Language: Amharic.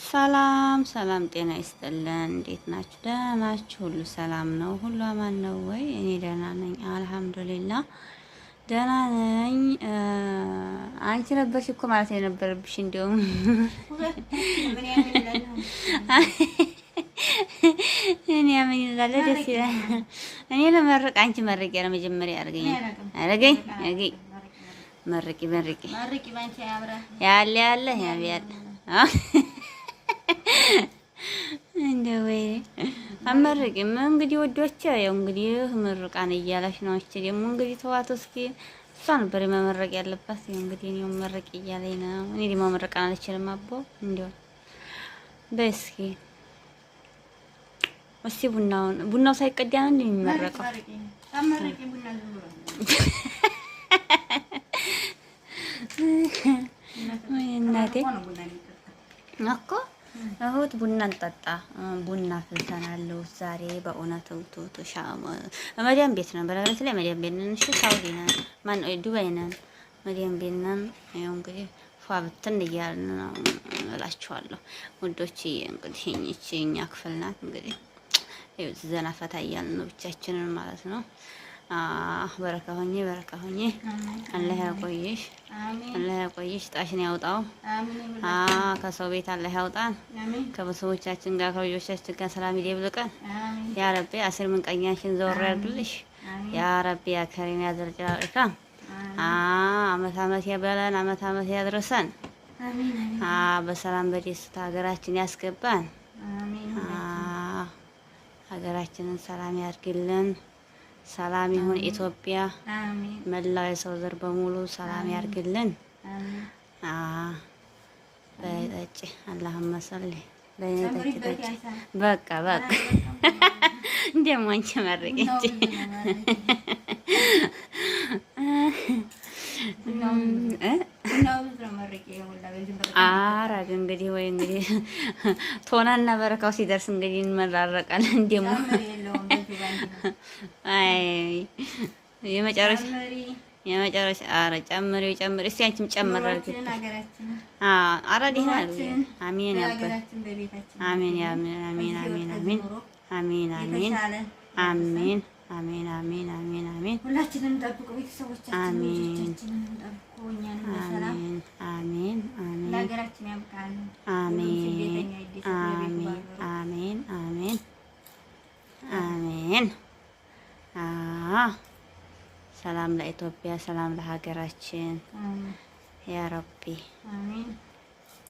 ሰላም ሰላም፣ ጤና ይስጥልን። እንዴት ናችሁ? ደህና ናችሁ? ሁሉ ሰላም ነው? ሁሉ አማን ነው ወይ? እኔ ደህና ነኝ፣ አልሐምዱሊላህ ደህና ነኝ። አንቺ ነበርሽ እኮ ማለት የነበረብሽ እንዲያውም እኔ ምን ይላል ደስ ይላል። እኔ ለመርቅ አንቺ መርቂ ነው መጀመሪያ አርገኝ አርገኝ አርገኝ መርቂ መርቂ ያለ ያለ ያለ እንደው ወይ አመርቂም እንግዲህ ወዶቼ፣ ያው እንግዲህ ምርቃን እያለች ነው። እቺ ደግሞ እንግዲህ ተዋት እስኪ እሷ ነበር መመረቅ ያለባት። ያው እንግዲህ እኔው መረቅ እያለኝ ነው። እኔ ደግሞ መረቃን አልችልም። አቦ እንደው በይ እስኪ እስኪ ቡናውን ቡናው ሳይቀዳ ነው እንዴ የሚመረቀው? ወይ እናቴ እኮ እሁድ ቡና እንጠጣ። ቡና ፍልተናል ዛሬ በእውነት ቱ መዲያም ቤት ነን። በነገራችን ላይ መዲያም ቤት ነን። እሺ ሳውዲ ነን፣ ማን ዱባይ ነን፣ መዲያም ቤት ነን። ያው እንግዲህ ፏ ብትን እያልን ነው እላችኋለሁ ውዶች። እንግዲህ ይህች የእኛ ክፍል ናት። እንግዲህ ዘና ፈታ እያልን ነው ብቻችንን ማለት ነው። በረካ ሆኜ በረካ ሆኜ አላህ ያቆይሽ፣ አላህ ያቆይሽ፣ ጣሽን ያውጣው። ከሰው ቤት አላህ ያውጣን። ከቤተሰቦቻችን ጋር ከልጆቻችን ጋር ሰላም ይደብልቀን። ያ ረቢ አስር ምንቀኛሽን ዘወር ያድርግልሽ። ያ ረቢ ያ ከሪም ያ ዘል ጀላል ኢክራም። አመት አመት ያበለን፣ አመት አመት ያድርሰን። በሰላም በደስታ ሀገራችን ያስገባን። ሀገራችንን ሰላም ያድርግልን። ሰላም ይሁን ኢትዮጵያ። መላው የሰው ዘር በሙሉ ሰላም ያርግልን። በይ ጠጪ፣ አላሁመ ሰሊ በይ ጠጪ ጠጪ። በቃ በቃ እንደሞ አንቺ መርቂ እንጂ ኧረ እንግዲህ ወይ እንግዲህ ቶናና በረካው ሲደርስ እንግዲህ እንመራረቃለን። ደግሞ አይ የመጨረሻ የመጨረሻ ኧረ ጨምሪው ጨምሪ እስኪ አንቺም ጨምር አድርጊ። ኧረ ደህና አሜን ያበር አሜን አሜን አሜን አሜን አሜን አሜን አሜን አሜን አሜን አሜን አሜን። ሁላችንም ጠብቆ ቤተሰቦቻችንን ልጆቻችንን ጠብቆ እኛንም በሰላም አሜን አሜን ለሀገራችን ያብቃን። አሜን አሜን አሜን አሜን አሜን። ሰላም ለኢትዮጵያ፣ ሰላም ለሀገራችን ያ ረቢ። አሜን።